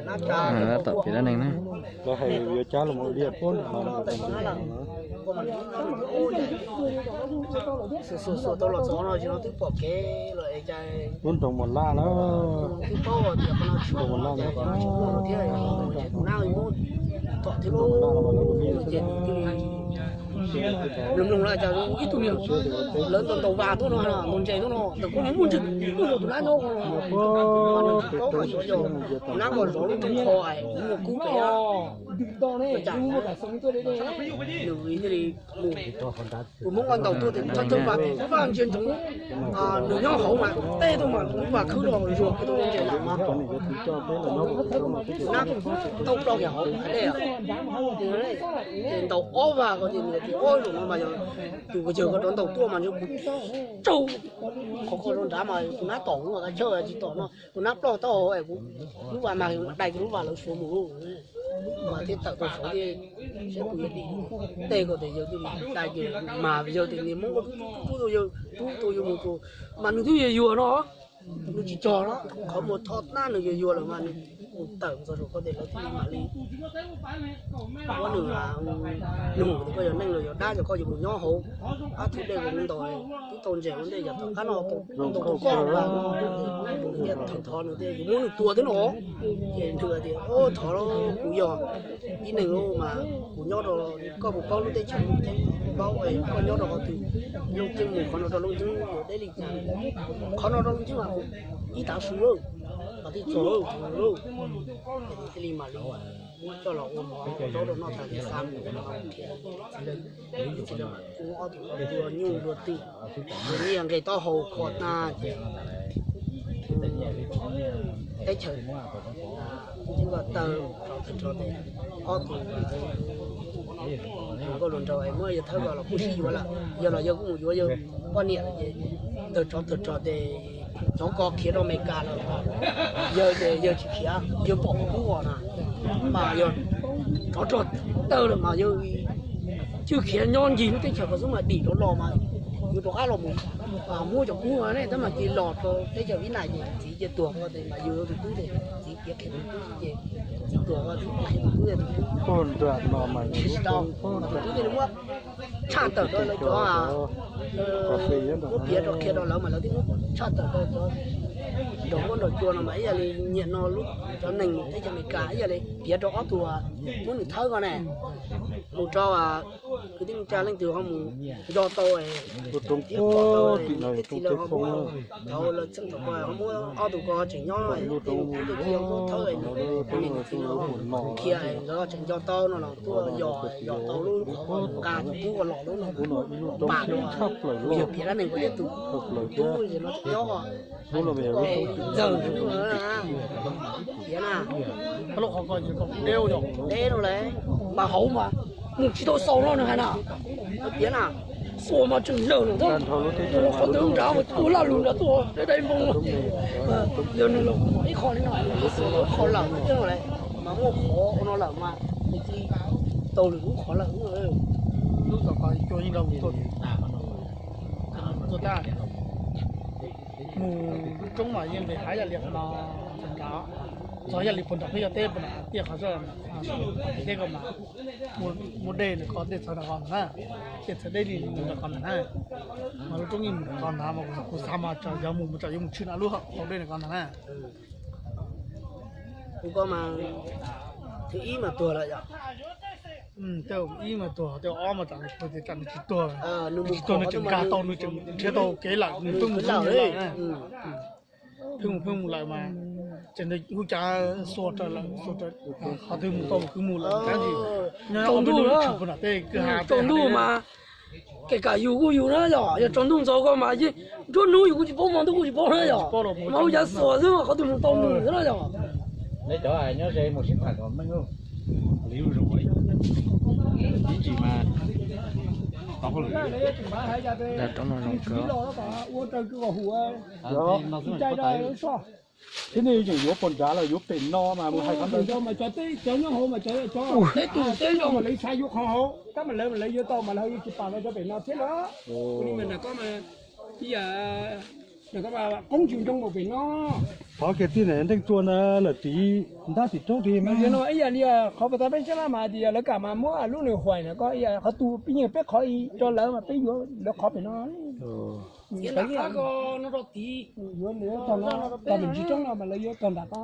Tab tom piav dab neeg na. Los hais yuav cab los mus liaj puab no. Xuas xuas tau los txog no ces no twb pom kev los es cas lub nroog Mus Laj na, twb paub tias qhov no tsis pom Mus Laj thiab, tus nab muab tom thiab lub ces nws thiaj li mloog mloog lawm cas ib tug niag lawv ntaus ntaus vas tuaj no, ntaus ntses tuaj no, ntawm koj muaj ntsis tuaj yog tus nab nyob, nws tsis paub yog tus nab nkaus zov lub rooj qho es muaj kub pem. Nws thiaj li tus Hmoob nkaus ntaus tuaj ces thawj thawj vas pem vaj ntsia ntsoov, nws nyob hauv mas tej tuaj mas lub vas khwb los zuag kiag tuaj ntses lawm mas nab tau ploj kiag hauv dej. Ces ntaus ob vas ko ces nws tias ob zaug no mas yog tus yawg ko rov ntaus tuaj mas ntshe kuv tsaug qhov ko rau nrad mas tus nab tom kuv mas kav chawj tsis tom no tus nab ploj tau hauv es kuv lub vas mas dai kiag lub vas lawv suav mus mas thiaj tawm tau saud thiab. Saib tus yawg dim tej ko tes yawg thiaj li dai kiag mas yawg tias niag Hmoob ko rub tus yawg, rub tus yawg mus tus mas nws twb yuag yuag no, nws tsis cog no, qhov muag tho nab nws yuag yuag lawm mas nws mus tawm txog saum ko tes lawv thiaj li mam li muab nws nug tias koj yog neeg los yog dab, yog koj yuav mus nyob hauv qab thawj dej ko mus ntaus twb tau ntses ua ntej yog tom qab no tau tus koj no, nws thiaj thov nws tias yuav muab nws tua thiab no. Ces nws tias thov kuv yog ib neeg mas kuv nyob rau, koj puas paub lub teb chaws Looj Ceeb, paub koj nyob rau qhov twg, Looj Ceeb mus qhov no rau Looj Ceeb yuav deb li cas, qhov no rau Looj Ceeb mas ib tav su lawm, mas thiaj txog lawm. Ces nws thiaj li mam li muab coj los ua mov ua zaub rau noj tas ces xa mus no, txiv lawv mam ua ob tug dua nyuj dua twm, dua nyiaj nqe taub hau kho tag ces teb chaws twb nkaus tawg rov tawg rog tes ob tug hluas nkauj hluas nraug es muab yawg thawb ko los kuj sib yuav lawm, yawg los yawg kuj mus yuav yawg poj niam lawm ces tawg rov tawg rog tes cov ko khiav rau Amelikas lawm, yawg ces yawg tsis khiav, yawg pom qhov kub os na, mas yog rov rog tawg lawm mas yawg cwj khiav nyob ncig lub teb chaws ko xwb mas dim rov los mas yuav rov qab los mus muab cov kub ne tab mas cia los rau teb chaws Vib Nais ces txiv cia tuag ko tes mas yawg tus tub tes txiv piav qhia tus tub ces txiv tuag ko txiv piav qhia tus tub tes tus tub tsis tau, tus tub thiaj li muab tshaj tawm rau lawv cov, muab piav rau qhia rau lawv mas lawv thiaj muab tshaj tawm rau cov nraug huab nraug cua no mas ib yam li niaj no lub cov neeg teb chaws Amelikas ib yam li piav rau ob tug muab nws thawb ko ne, mus rau kwv tij neej tsa leej twg ho mus nco tau thiab pom tau, tej txiv lawv ho muab tau lawv txheej thaum ko ho muab ob tug ko tseem nyob, tej txiv ho muab thawb, tej niam txiv lawv ho qhia lawv tseem nco tau no los tuaj yos yos tau lub qhov nqa tus kub ko los lub no pam rau kuv yawg piav dab neeg ko thiab tus tub no tseem nyob. Ntxawg piav na, deb no las, mas hauv mas mus tsis tau xaus no nws hais na, piav na, xuas mas tseem lawm no, qhov twg nrad mas tua laj lug nrad tuaj dai dai npoo no, yog nws los ib qho li no, xuas ib qho lawm thiab no las, mas muaj qhov ua no lawm mas nws cia li tau lwm lub qhov lawm. Lub tom qhov cua yeej nrog kuv tuaj, tuaj tag, mus roob mas yeej nqis hav yam li qhov no, nrad, txog yam li puag nram peb yog teb puag nram tiaj qhov zoj, teb ko mas muaj dej nws qhov dej txog nram qhov ntag na, dej txog deb li nram qhov ntag na, mas lub roob yeej mus nram qhov ntag mas kuv xav mas tsam yog mus mus tsam yuav mus tshwm nram lub hauv dej nram qhov ntag na. Kuv ko mas thib ib mas tuag lawm yom. Tej ib mas tuag, tej ob mas tsam nws tsis tuag, nws tsis tuag nws tseem nkag tau, nws tseem nrhiav tau kev lawm, nws pheej mus pheej mus lawm, pheej mus pheej mus lawm mas ces nws hu cav xuas raws lawm, xuas raws qhov twg mus tau kwv mus lawm tab sis nyob nyob ob peb hnub tshwm puag nram tej kwj ha tsaus ntuj mas kev kam yus kuj yus na yom, yog tsaus ntuj ntxov ko mas yeej nruab hnub yus kuj tsis paub, hmo ntuj kuj tsis paub na yom, mas hu cav xuas xwb mas qhov twg mus tau mus xwb na yom. Dag roob no zoo kawg. Thiab nej tseem yuav puag nrad los yuav pem no mas mus hais qhov ntawd. Teb tus teb zoo mas lawv xav yuav qhov hauv tab mas lawv mas lawv yuav tau mas lawv yuav tsis pam rau cov pem no thiab lawm. Ib yam Qoob tsis ntoo npaum pem no. Qhov kiag tij na nreej tua na lawm tim ntab tim roob tim mas no ib yam li qhov pas tas peb sab laj mas tias lawv kam mas muab lub nws huais na koj ib yam qhov tu pib yeej peb qhov rau lawv mas peb yuav lawv qhov pem no. Yuav tog no, tog pem ntsis roob no mas lawv yuav tog nram ko.